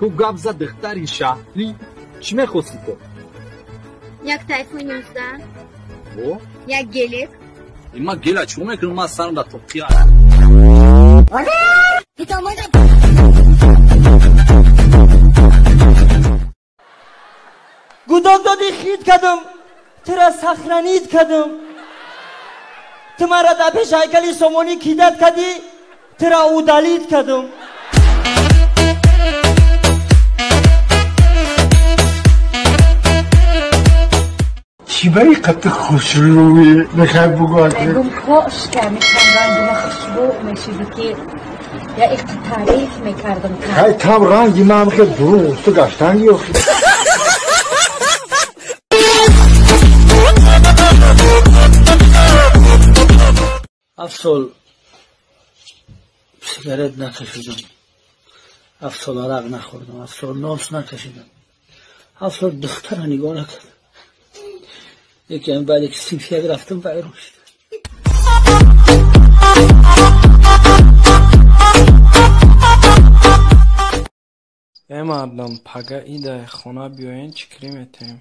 Ту гап зад, духтари шаҳрӣ, чӣ мехости ту? Як тайфун 19. Во? Як гелик. Ма гела чӣ мекунам, ман сарам дар тоқия. Гудок доди, хит кардам, тура сохранить кардам. Ту мара дар пеш ҳайкали Сомонӣ кидать кардӣ, тура удалить кардам. Чӣ бари қати хушрӯӣ мехоҳӣ бугӯ? Мегум, кош ки ҳамин ранги ма хушбӯ мешиди, ки я их таъриф мекардам. Ҳай, там ранги ман хел дурун усту гаштанги охи. 7 сол сигарет накашидам, 7 сол арақ нахӯрдам, 7 сол нос накашидам, 7 сол духтара нигоҳ накардам. Яке баъде ки синфи як рафтам, вайрон шуд. Э, мардам, пага идай, хона биёен, чӣ кирӣ метаем?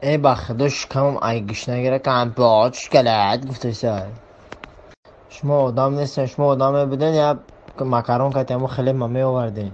Э, ба худо, шикамам ай гушнагира кампот шкалат гуфтасай. Шумо одам нестен, шумо одам мебуден, я макарон кати ҳамо хлеб ма меоварден.